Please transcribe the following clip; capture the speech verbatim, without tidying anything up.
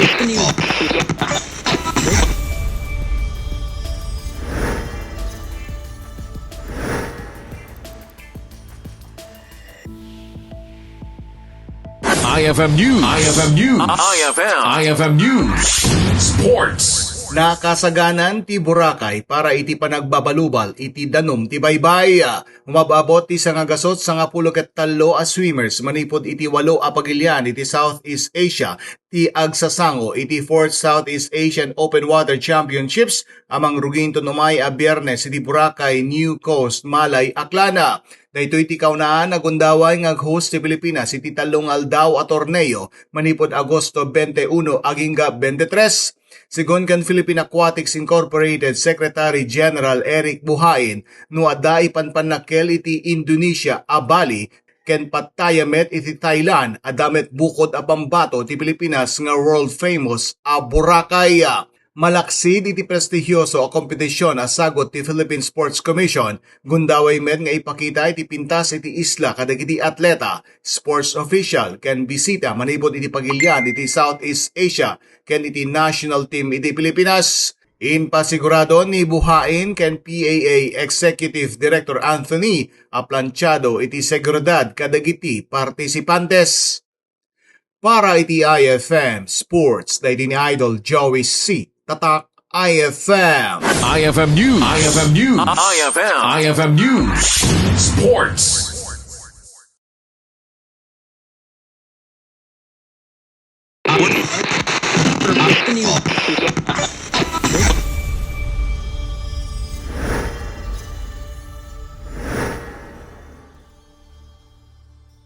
I F M News. I F M News. I F M. I F M News. Sports. Nakasaganan ti Boracay para iti panagbabalubal iti danum ti baybay. Umab-abot ti sangagasut sangapulo ket tallo a swimmers manipud iti walo a pagilian iti Southeast Asia ti agsasango iti fourth Southeast Asian Open Water Championships a mangrugi inton umay a Biyernes iti Boracay, New Coast, Malay, Aklan. Daytoy ti kaunaan a gundaway nga ag-host ti Pilipinas iti tallo nga aldaw a torneo manipud Agosto twenty-one agingga twenty-three. Segun ken Philippine Aquatics Incorporated Secretary General Eric Buhain, no adda ipannakkel iti Indonesia a Bali ken Pattaya met iti Thailand, adda met bukod a pambato ti Pilipinas nga world famous a Boracay. Malaksid iti prestigioso a kompetisyon a sagut ti Philippine Sports Commission, gundaway met nga ipakita iti pintas iti isla kadagiti atleta, sports official, ken bisita manipud iti pagilian iti Southeast Asia ken iti national team iti Pilipinas. Impasigurado ni Buhain ken P A A Executive Director Anthony a plantiado iti seguridad kadagiti partisipantes. Para iti I F M Sports, daydi ni Idol Joey C. Tatak I F M. I F M News. I F M News. I F M. I F M News. Sports.